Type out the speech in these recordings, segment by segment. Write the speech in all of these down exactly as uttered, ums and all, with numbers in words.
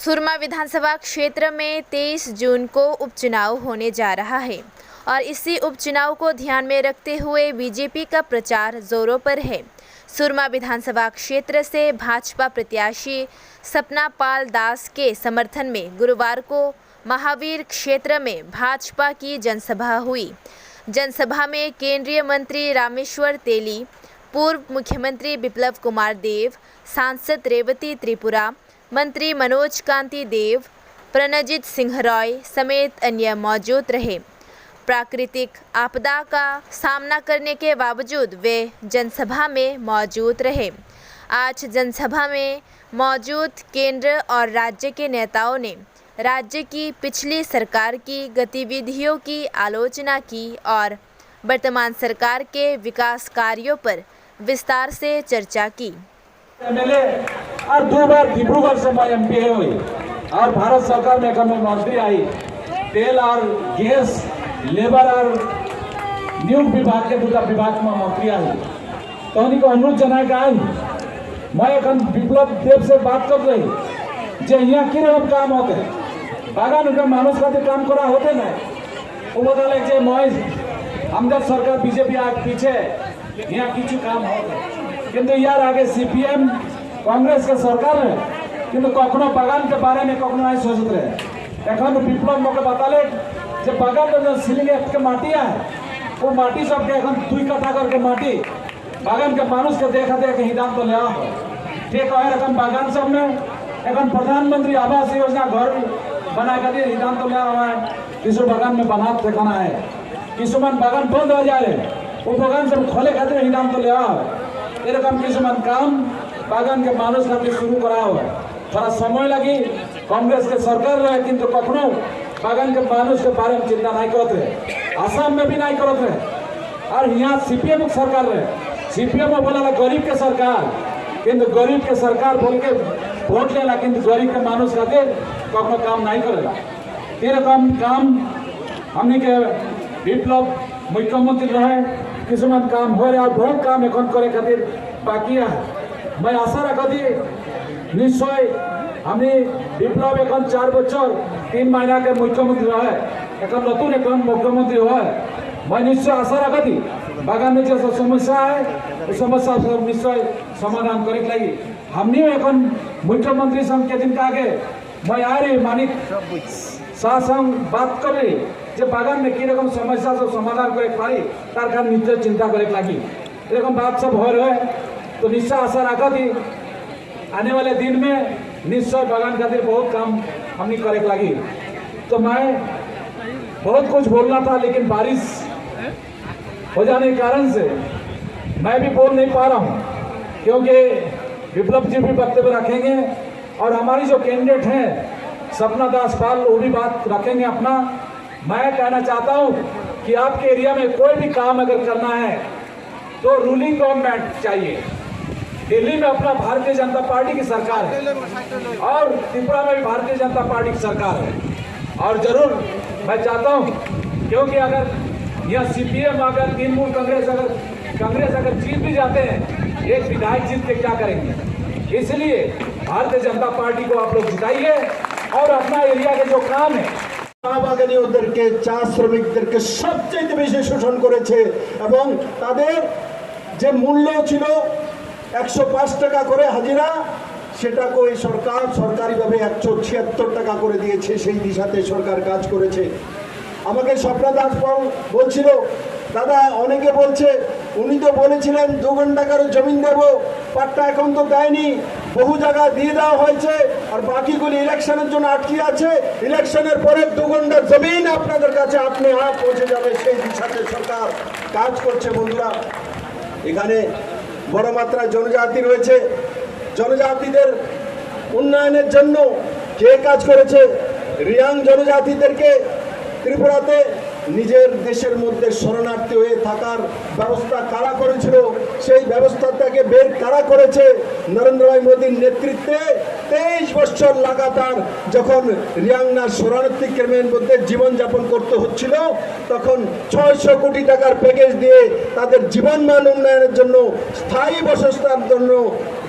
सुरमा विधानसभा क्षेत्र में तेईस जून को उपचुनाव होने जा रहा है और इसी उपचुनाव को ध्यान में रखते हुए बीजेपी का प्रचार जोरों पर है। सुरमा विधानसभा क्षेत्र से भाजपा प्रत्याशी सपना पाल दास के समर्थन में गुरुवार को महावीर क्षेत्र में भाजपा की जनसभा हुई। जनसभा में केंद्रीय मंत्री रामेश्वर तेली, पूर्व मुख्यमंत्री बिप्लब कुमार देव, सांसद रेवती त्रिपुरा, मंत्री मनोज कांति देव, प्रणजीत सिंह रॉय समेत अन्य मौजूद रहे। प्राकृतिक आपदा का सामना करने के बावजूद वे जनसभा में मौजूद रहे। आज जनसभा में मौजूद केंद्र और राज्य के नेताओं ने राज्य की पिछली सरकार की गतिविधियों की आलोचना की और वर्तमान सरकार के विकास कार्यों पर विस्तार से चर्चा की। एमएलए और दो बार डिब्रूगढ़ से मैं एमपी हुई और भारत सरकार में एखन मंत्री आई, तेल और गैस, लेबर और नियोग विभाग के दूटा विभाग में मंत्री आई। तो उन्हीं को अनुरोध जनाए का आई, मैं एखन विप्लव देव से बात कर रही, जे यहाँ की रकम काम होते, बागान उनका मानुष खातिर काम करा होते ना, वो बता ले जे मैं, हम जब सरकार बीजेपी आग पीछे यहाँ কিছু কাম হবে, কিন্তু ইয়ার আগে সিপিএম কংগ্রেস কে সরকার কিন্তু কখনো বাগান কে বারে মে কখনো নাই সোচত রে। এখন বিপ্লব মোকে বাতালে যে বাগান তো সিলিং এফ কে মাটি আয়, ও মাটি সবকে এখন দুই কাঠা করকে মাটি বাগান কে মানুষ কে দেখা দেখে সিদ্ধান্ত নেওয়া হয়। ঠিক হয় এরকম বাগান সামনে এখন প্রধানমন্ত্রী আবাস যোজনা ঘর বানা খাতির সিদ্ধান্ত নেওয়া হয়, কিছু বাগান মে বানাত দেখানা হয়। কিছুমান বাগান বন্ধ হয়ে যায়, ও বাগান সব খোলে খাতির সিদ্ধান্ত নেওয়া হয়। এরকম কিছুমান কাম বাগানকে মানুষ খাতির শুরু করা হয়। থোড়া সময় লাগি, কংগ্রেস কে সরকার রহে কিন্তু কখনো বাগান কে মানুষ কে বারে চিন্তা নাই করতে। আসাম মে ভি নাই করতে। আর ইয়াত সিপিএম সরকার রহে, সিপিএম বলা গরিব কে সরকার, কিন্তু গরিব কে সরকার বলকে ভোট লেলা কিন্তু গরিব কে মানুষ খাতির কখনো কাম নাই করেলা। এরকম কাম हमनी के বিপ্লব মুখ্যমন্ত্রী রহে, কিছুমান কাম হয় আর বহুত কাম এখন করে খাতির বাকি আছে। মই আশা রাখি নিশ্চয় আমি বিপ্লব এখন চার বছর তিন মাইনা কে মুখ্যমন্ত্রী রহে, এখন নতুন এখন মুখ্যমন্ত্রী হয়। মই নিশ্চয় আশা রাখি বাগান মে যে সমস্যা হয়, এই সমস্যা সব নিশ্চয় সমাধান করে লাগি। আপনিও এখন মুখ্যমন্ত্রী সঙ্গে দিন আগে মই আরে মানিক শাহ সঙ্গে বাত করে যে বাগান মে কিরকম সমস্যা সব সমাধান করে পারি, তার কারণে নিশ্চয় চিন্তা করে লাগি। এরকম বাত সব হয় রহে, তো নিশ্চয় আশা রাখা দি आने वाले दिन में निश्चय बागान खातिर बहुत काम हमनी करे के लगी। तो मैं बहुत कुछ बोलना था, लेकिन बारिश हो जाने के कारण से मैं भी बोल नहीं पा रहा हूँ, क्योंकि विप्लव जी भी वक्तव्य रखेंगे और हमारी जो कैंडिडेट हैं सपना दास पाल, वो भी बात रखेंगे अपना। मैं कहना चाहता हूँ कि आपके एरिया में कोई भी काम अगर करना है तो रूलिंग गवर्नमेंट चाहिए। दिल्ली में अपना भारतीय जनता पार्टी की सरकार है और त्रिपुरा में भी भारतीय जनता पार्टी की सरकार है। और जरूर मैं चाहता हूँ, क्योंकि अगर यह सीपीएम अगर तृणमूल कांग्रेस अगर कांग्रेस अगर जीत भी जाते हैं, एक विधायक जीत के क्या करेंगे? इसलिए भारतीय जनता पार्टी को आप लोग जिताइए और अपना एरिया के जो काम है, চা বাগানি ওদেরকে, চা শ্রমিকদেরকে সবচেয়ে বেশি শোষণ করেছে এবং তাদের যে মূল্য ছিল একশো পাঁচ টাকা করে হাজিরা, সেটাকে ওই সরকার সরকারিভাবে একশো ছিয়াত্তর টাকা করে দিয়েছে। সেই দিশাতে সরকার কাজ করেছে। আমাকে স্বপ্না দাস বল-, বলছিল, দাদা, অনেকে বলছে, উনি তো বলেছিলেন দু ঘন্টা করে জমিন দেব, পাট্টা এখন তো দেয়নি, বহু জায়গা দিয়ে দেওয়া হয়েছে, আর বাকিগুলি ইলেকশনের জন্য আটকে আছে। ইলেকশনের পরে দু ঘন্টা জমিন আপনাদের কাছে আপনি আপ পৌঁছে যাবে, সেই দিশাতে সরকার কাজ করছে। বন্ধুরা, এখানে বড় মাত্রায় জনজাতি রয়েছে, জনজাতিদের উন্নয়নের জন্য কে কাজ করেছে? রিয়াং জনজাতিদেরকে ত্রিপুরাতে নিজের দেশের মধ্যে শরণার্থী হয়ে থাকার ব্যবস্থা কারা করেছিল, সেই ব্যবস্থা থেকে বের কারা করেছে? নরেন্দ্র ভাই মোদীর নেতৃত্বে তেইশ বছর লাগাতার যখন রিয়াংনা শরণার্থী ক্যাম্পের মধ্যে জীবনযাপন করতে হচ্ছিল, তখন ছয়শো কোটি টাকার প্যাকেজ দিয়ে তাদের জীবনমান উন্নয়নের জন্য, স্থায়ী বাসস্থানের জন্য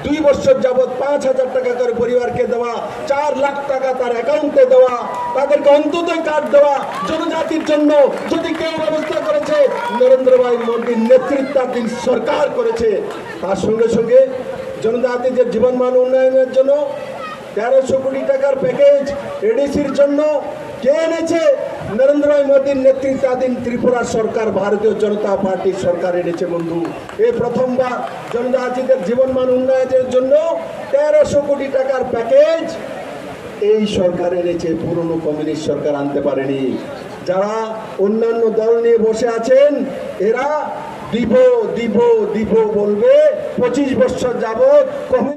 দুই বছর যাবত পাঁচ হাজার টাকা করে পরিবারকে দেওয়া, চার লাখ টাকা তার অ্যাকাউন্টে দেওয়া, তাদেরকে অন্তত কার্ড দেওয়া, জনজাতির জন্য যদি কেউ ব্যবস্থা করেছে, নরেন্দ্র ভাই মোদীর নেতৃত্বাধীন সরকার করেছে। তার সঙ্গে সঙ্গে জনজাতিদের জীবনমান উন্নয়নের জন্য তেরোশো কোটি টাকার প্যাকেজ এডিসির জন্য কে এনেছে? নরেন্দ্র ভাই মোদীর নেতৃত্বাধীন ত্রিপুরা সরকার, ভারতীয় জনতা পার্টির সরকার এনেছে বন্ধু। এই প্রথমবার জনজাতিদের জীবনমান উন্নয়নের জন্য তেরোশো কোটি টাকার প্যাকেজ এই সরকার এনেছে, পুরনো কমিউনিস্ট সরকার আনতে পারেনি। যারা অন্যান্য দল নিয়ে বসে আছেন, এরা দিব, দিব, দিব বলবে। পঁচিশ বছর যাবত কমিউনিস্ট